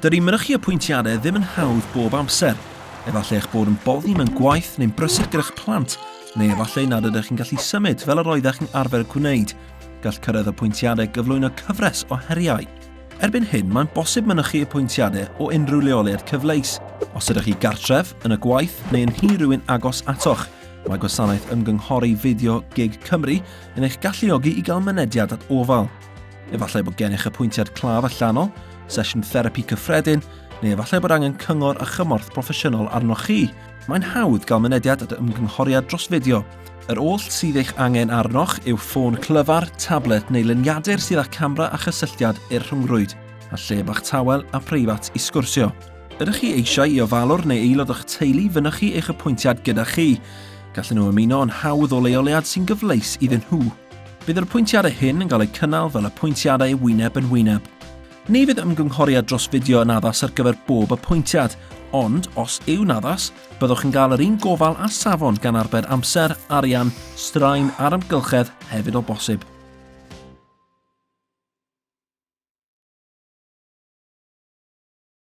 Dydy mynychu apwyntiadau ddim yn hawdd bob amser. Efallai eich bod yn boddi mewn gwaith neu'n brysur gyda'ch plant, neu efallai nad ydych chi'n gallu symud fel yr oeddech chi'n arfer gwneud. Gall cyrraedd apwyntiadau gyflwyno cyfres o heriau. Erbyn hyn, mae'n bosib mynychu apwyntiadau o unrhyw leoliad cyfleus. Os ydych chi gartref, yn y gwaith neu yn nhŷ rhywun agos atoch, mae gwasanaeth ymgynghori fideo gig Cymru yn eich galluogi i gael mynediad at ofal. Efallai bod gennych apwyntiad claf allanol, sesiwn therapi cyffredin, neu efallai bod angen cyngor a chymorth proffesiynol arnoch chi. Mae'n hawdd gael mynediad at ymgynghoriad dros fideo. Yr oll sydd eich angen arnoch yw ffôn clyfar, tablet neu liniadur sydd â camera a chysylltiad i'r rhyngrwyd, a lle bach tawel a phreifat i sgwrsio. Ydych chi eisiau i ofalwr neu aelod o'ch teulu fynychu eich apwyntiad gyda chi? Gallen nhw ymuno yn hawdd o leoliad sy'n gyfleus iddyn nhw. Bydd yr apwyntiadau hyn yn cael eu cynnal fel apwyntiadau wyneb yn wyneb. Ni fydd ymgynghoriad dros fideo yn addas ar gyfer bob apwyntiad, ond os yw'n addas, byddwch yn cael yr un gofal a safon gan arbed amser, arian, straen a'r amgylchedd hefyd o bosib.